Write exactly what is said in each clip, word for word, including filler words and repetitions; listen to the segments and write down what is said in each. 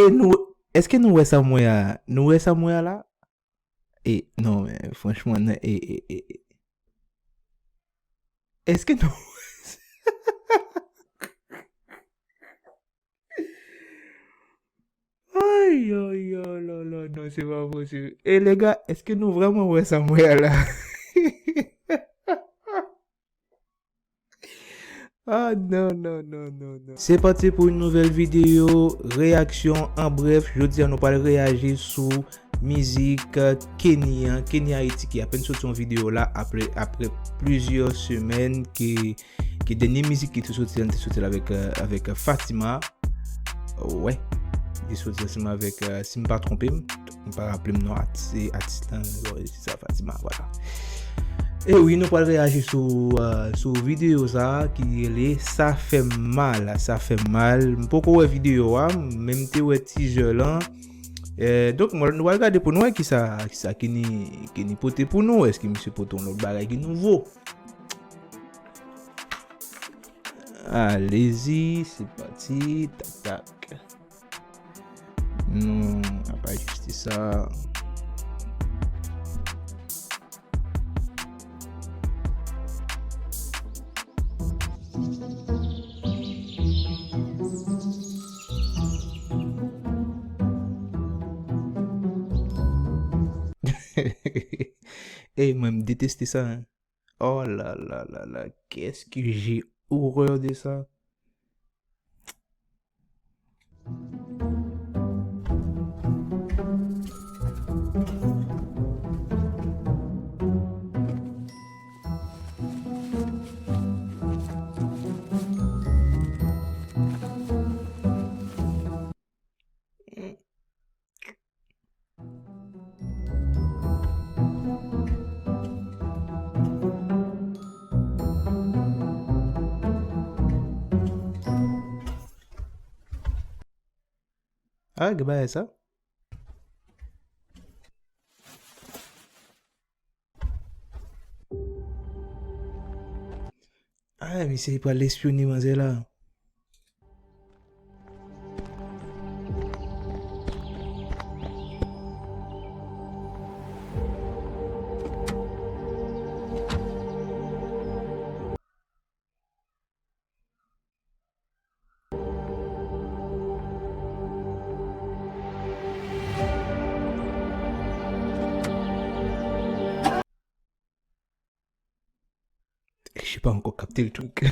E nou, èske nou wè sa m wè a? Nou wè sa m wè a la? E, non, men, franchman, nan, e, e, e, e. Èske nou. Ay, ay, ay, la, la, non, se pa posib. E, lè gars, èske nou vrèman wè sa m wè a la? Ah, non, non, non, non, non. C'est parti pour une nouvelle vidéo, réaction en bref. Jodi a, nou pral reyaji sou mizik, euh, Kenny an, Kenny Haiti, ki apèn soti yon videyo la apre, apre plizyè semèn ke, ke dènye mizik ki te soti an, te soti la avèk, euh, avèk Fatima. Wè, li soti ansanm avèk, euh, si m pa twonpe m, m pa raple m non atis, atis lan, bon, se sa, Fatima, vwala. E wi, nou pral reyaji sou, euh, sou videyo sa a ki rele Sa fè m mal, sa fè m mal. M poko wè videyo a, men m te wè teaser lan. Eh, donk, nou pral gade pou nou wè kisa, kisa Kenny, Kenny pote pou nou. Èske misye pote yon lòt bagay ki nouvo? Alezi, se pati, tak, tak. Nou, apa jis sa. Ey, mwen, m deteste sa, hein. Oh là là là là, qu'est-ce que j'ai horreur de ça. Ah, gen bagay sa. Ah, misye pral espyone manzè la. J'ai pas encore capté le truc.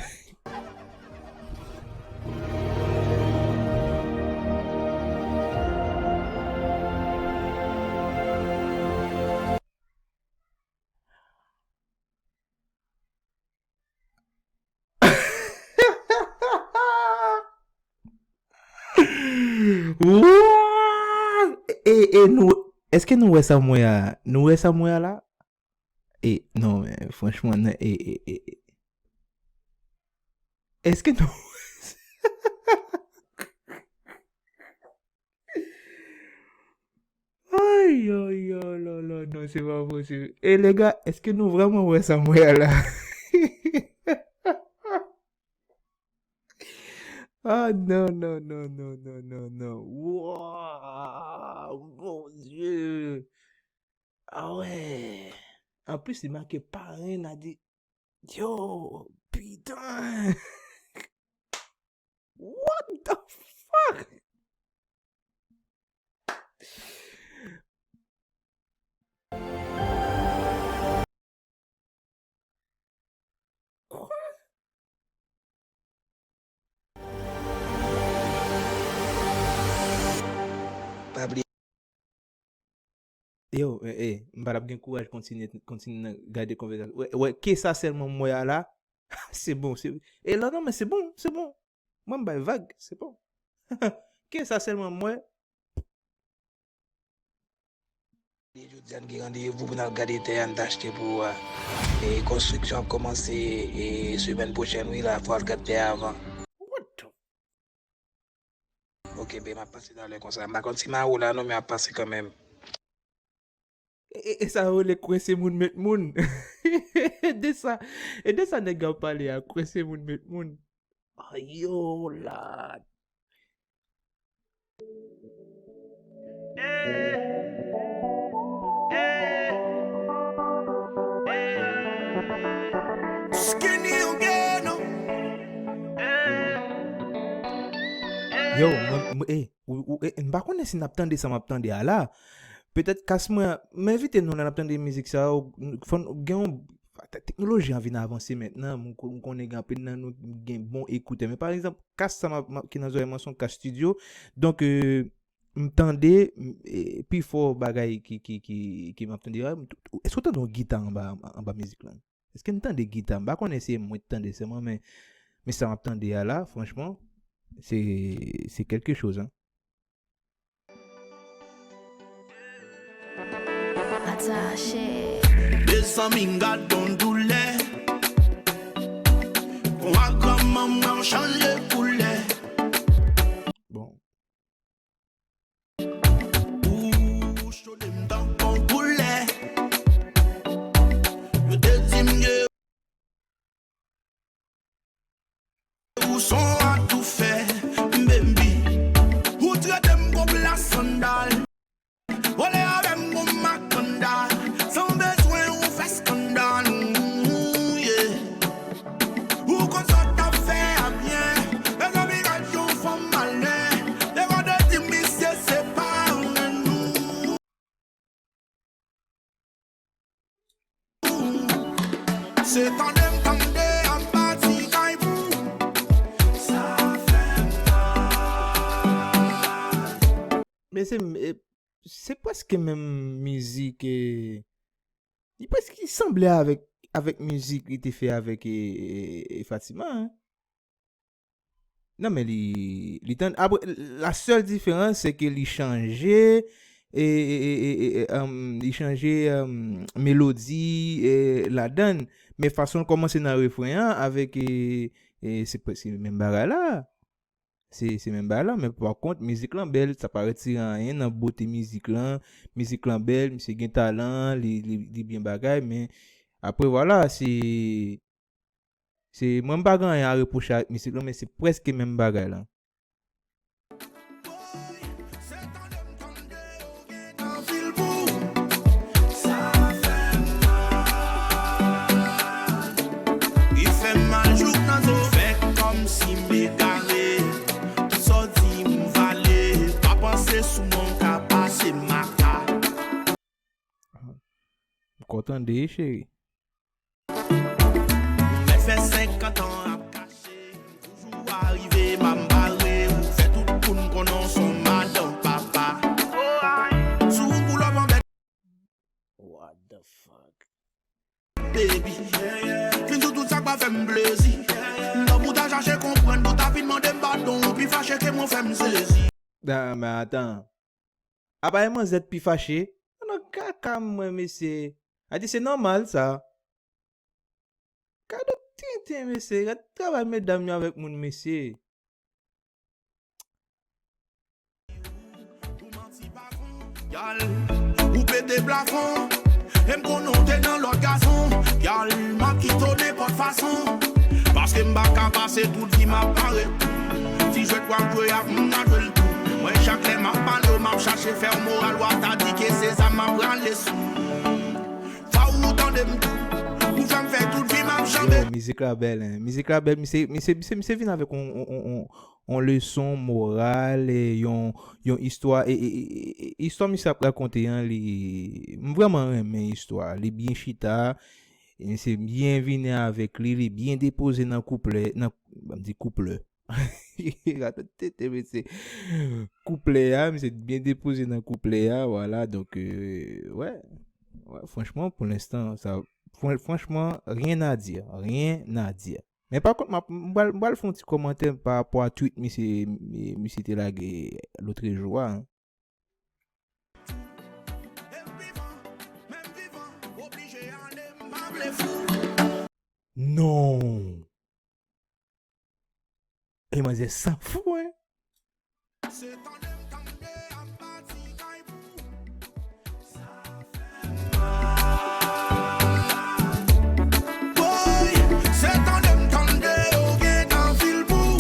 Wouaa! E, e nou, èske nou wè sa m wè a? Nou wè sa m wè a la? E, non, men, franchman, nan, e, e, e, e. Èske nou. Ay, ay, ay, la, la, non, se pa posib. E, lè gars, èske nou vrèman wè sa m wè a la? Ah, non, non, non. Wow, mon Dieu. Ah ouais. Anplis, li make parenn a di, yo, piten. What the fuck? Kwa? Pa bliye. Yo, e, e, m pa t ap gen kouraj kontinye, kontinye gade konvèsasyon. Wè, wè, ke sa sèlman m wè a la, se bon, se, e la, non, men se bon, se bon. Mwen, m bay vag, se bon. Ke sa sèlman m wè. Jodi a, n gen randevou pou n al gade tè a n t achte pou, e, konstriksyon ap kòmanse, e, semèn pwochèn, wi, la, fò al gade tè a avan. What the Ok, ben, m ap pase talè konsa. M pa konn si m a ou la non, men m ap pase kanmenm. E, e, e sa yo rele kwense moun met moun. E de sa, e de sa nèg yo ap pale a, kwense moun met moun. Ayo la. Skinny again. Yo, mwen, mwen, eh, ou, ou, eh, m pa konnen si n ap tande sa m ap tande a la. Petèt kas mwen, m envite nou lè n ap tande mizik sa, ou, fò n gen yon, teknoloji an vin avanse mentnan, m, m konnen gen anpil nan nou gen bon ekoutè. Men pa egzanp, kas sa m ap, m ap, ki nan zòrèy mwen se yon kas estidyo. Donk, euh, m tande, m, e, pifò bagay ki, ki, ki, ki m ap tande a, m, èske w tande yon gita anba, anba mizik lan? Èske n tande gita? M pa konnen si e mwen k tande sèlman, men, men sa m ap tande a la, franchman, se, se kèlke choz, hein. Atache. Mezanmi, gad yon doulè. Kon a granmanman w chanje koulè. Bon. Ou chode m tankou koulè. Yo te di m gen ou son atoufe, baby. Ou trete m kon pla sandal. Vole avè m kon makanda. San bezwen ou fè eskandal, yeah. Ou konn sa w t ap fè a byen. Mezanmi, gad yon fanm malen. Devan de di misye se pa ou, men nou. Se tande m tande ap pati kay pou. Sa fè m mal. Men se, e, se prèske menm mizik, e, li prèske sanble avèk, avèk mizik li te fè avèk, e, e, e Fatima, hein. Non, men li, li tann, apre, la sèl diferans, se ke li chanje, e, e, e, e, e, em, li chanje, em, melodi, e, ladann. Men fason l kòmanse nan refren an, avèk, e, e, se prèske menm bagay la. Se, se menm bagay la, men pa kont, mizik lan bèl, sa pa retire anyen nan bote mizik lan. Mizik lan bèl, misye gen talan, li, li, li byen bagay, men apre, vwala, se, se, mwen, m pa gen anyen a repwoche ak mizik lan, men se prèske menm bagay la. Li fè m mal jouk nan zo. Fè kòmsi m egare. Tout sa w di m vale. Pa panse sou mwen w ka pase maka. M kontan de, cheri. Mwen fè senkant an ap kache, toujou arive m ap bare, ou fè tout moun konnen w se yon madanm papa. Si w pou love anvè. What the fuck? Baby, fin di w tout sa k pa fè m plezi. Lè w pou ta chache konprann, pou ta vin mande m padon, ou pi fache ke mwen fè m sezi. Non, men atan. Apa e manzè t pi fache? Nan kaka mwen, mesye. A di se nòmal sa. Gade tenten, mesye. Gade travay medam yo avèk moun, mesye. Gyal, ou pete plafon. E m konnen w te nan lòt gason. Gyal, m ap kite w nenpòt fason. Paske m pa ka pase tout vi m ap pare. Ti jwèt w ap jwe ak m, m a jwe l tou. Mwen, chak lè m ap pale w, m ap chache fè w moral, w ap ta di ke se zam m ap rale sou. Fò w tande m tou. Ou fè m fè tout vi m ap janbe. Yo, mizik la bèl, hein. Mizik la bèl, misye, misye, misye, misye vin avèk on, on, on, on, on leson moral, e yon, yon istwa, e, e, e, e, e, istwa misye ap rakonte an, li, m vrèman renmen istwa. Li byen chita, e misye byen vini avèk li, li byen depoze nan kouplè, nan, ban m di kouplè. Gade tenten, mesye. Kouplè a, misye byen depoze nan kouplè a, vwala, donk, euh, wè. Wè, franchman, pou lenstan, sa, fran-, franchman, rien à dire, rien à dire. Men pa kont, m ap, m pral, m pral fè yon ti kòmantè pa rapò a tweet misye, mi-, misye te lage lotrejou a, hein. Non! E manzè san fou, hein? Woy, se tande m tande yo gentan fil pou.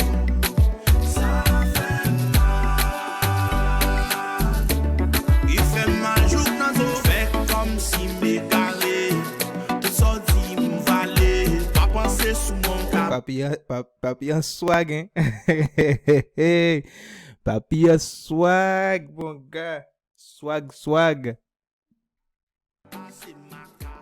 Sa fè m mal. papi an, pa- papi an swag, hein. Papi an swag, mon gars. Swag, swag. Pase maka.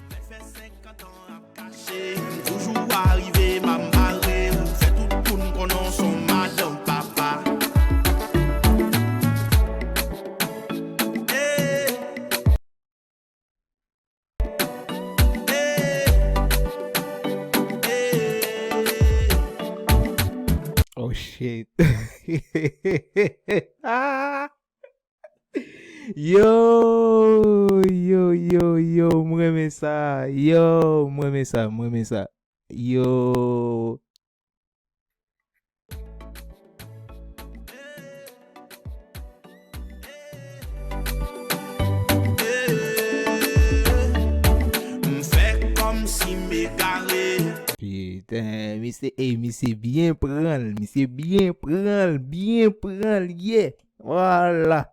Mwen fè senkant an ap kache. M toujou arive, m a bare. Ou fè tout moun konnen w se yon madanm papa. Hey. Hey. Hey. Oh shit. Ah. Yo, yo, yo, yo, m renmen sa. Yo, m renmen sa, m renmen sa. Yo. M fè kòmsi m egare. Piten, misye, ey, misye byen pran l, misye byen pran l, byen pran l, yeah. Vwala.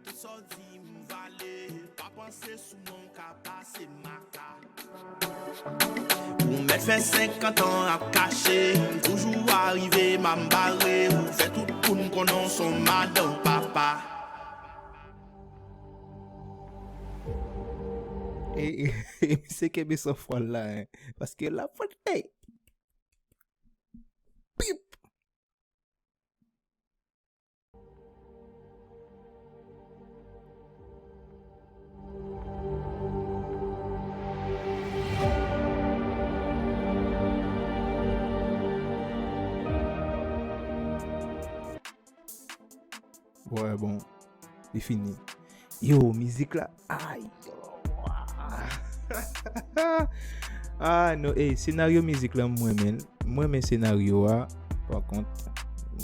Tout sa w di m vale, pa panse sou mwen w ka pase maka. Ou mèt fè senkant an ap kache, m toujou arive, m a m bare. Ou fè tout moun konnen w se yon madanm papa. E, e, e misye kenbe san fwa l la, hein. Paske la fwa l, ey! Pip! Wè, bon, li fini. Yo, mizik la, ay, yo. Ah, non, ey, senaryo mizik la, m renmen l. M renmen senaryo a. Pa kont,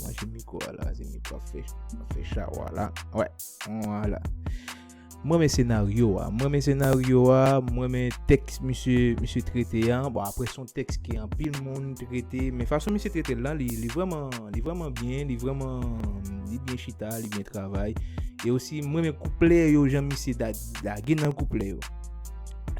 manje mikwo a la, se mikwo ap fè, ap fè chawa la. Wè, vwala. M renmen senaryo a. M renmen senaryo a. M renmen tèks misye, misye trete a. Bon, apre, se yon tèks ke anpil moun trete. Men fason misye trete l lan, li, li vrèman, li vrèman byen. Li vrèman, li byen chita, li byen travay. E osi, m renmen kouplè yo, jan misye da- lage nan kouplè yo.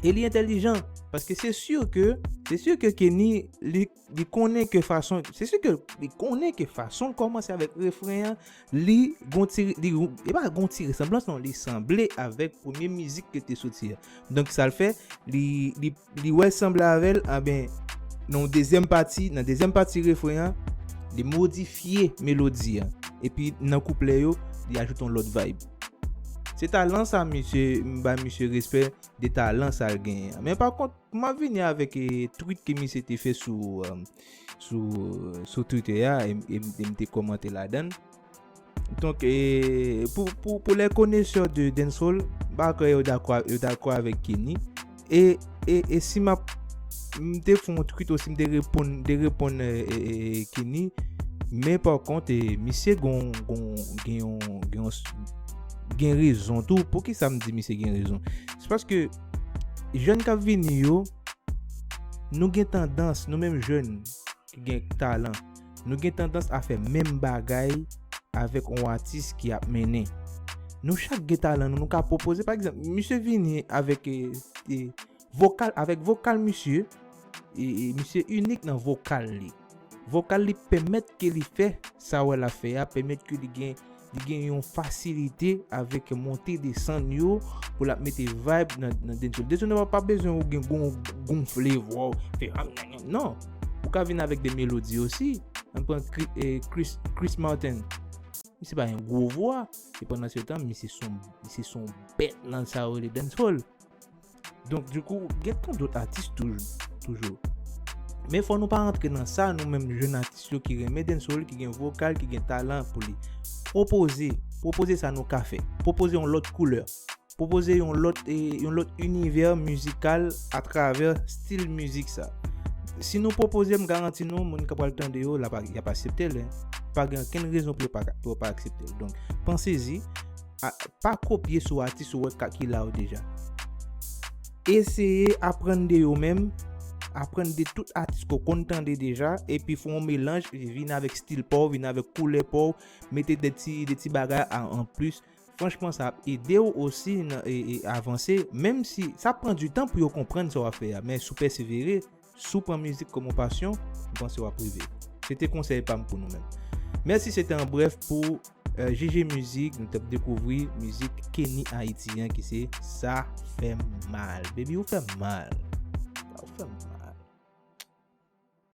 E li entèlijan, paske se si ke, se si ke Kenny, li, li konnen ke fason, se si ke li konnen ke fason l kòmanse avèk refren an, li gon ti, li, e pa gon ti resanblans, non, li sanble avèk premye mizik ke te soti a. Donk, sa l fè, li, li, li wè l sanble avè l, anben, nan dezyèm pati, nan dezyèm pati refren an, li modifye melodi an. Epi, nan kouplè yo, li ajoute yon lòt vibe. Se talan sa, misye, m bay misye respè de talan sa l genyen an. Men pa kont, m ap vini avèk, e, tweet ke misye te fè sou, e, sou, sou Twitter a, e, e, e m te kòmante ladan l. Donk, e, pou, pou, pou les connaisseurs de dancehall, m pa kwè yo dakò, yo dakò avèk Kenny. E, e, e si m ap, m te fè yon tweet osi, m te reponn, te reponn, e, e, e, Kenny. Men pa kont, e, misye gon, gon, gen yon, gen yon, gen rezon tou. Poukisa m di misye gen rezon? Se paske jèn k ap vini yo, nou gen tandans, nou menm jèn ki gen talan, nou gen tandans a fè menm bagay avèk yon atis ki ap mennen. Nou chak gen talan nou, nou ka pwopoze. Pa egzanp, misye vini avèk, e, e, vokal, avèk vokal misye, e, e, misye inik nan vokal li. Vokal li pèmèt ke li fè sa w wè l ap fè a, pèmèt ke li gen, li gen yon fasilite avèk monte desann yo pou l ap mete vibe nan, nan dancehall. Dancehall pa, pa bezwen ou gen gon, gonfle vwa w, fè, non. Ou ka vin avèk de melodi osi. Ann pran Chri- e, Chris, Chris Martin. Misye pa gen gwo vwa. E pandan se tan, misye se yon, misye se yon bèt nan sa yo rele dancehall. Donk, dikou, gen tan dòt atis toujou, toujou. Men fò nou pa rantre nan sa, nou menm jèn atis yo ki renmen dancehall, ki gen vokal, ki gen talan pou li. Pwopoze, pwopoze sa nou ka fè. Pwopoze yon lòt koulè. Pwopoze yon lòt, e, yon lòt inivè mizikal atravè stil mizik sa. Si nou pwopoze, m garanti nou, moun k ap pral tande yo, l ap, y ap aksepte l, hein. Pa gen okenn rezon pou yo pa, pou yo pa aksepte l. Donk, pansezi, a, pa kopye sou atis ou wè ka- ki la yo deja. Eseye aprann de yo menm, aprann de tout atis ke w konn tande deja, epi fè yon melanj, vin avèk stil pa w, vin avèk koulè pa w, mete de ti, de ti bagay a, an plis, Franchman, sa ap ede w osi nan, e, e avanse, menm si sa pran du tan pou yo konprann sa w ap fè a, men si w pèsevere, si w pran mizik kòm yon pasyon, m panse w ap rive. Se te konsèy pa m pou nou menm. Mèsi, se te an brèf pou euh, G G Mizik, nou t ap dekouvri mizik Kenny Haïti an ki se Sa Fè M Mal. Baby, ou fè m mal. Ou fè m mal.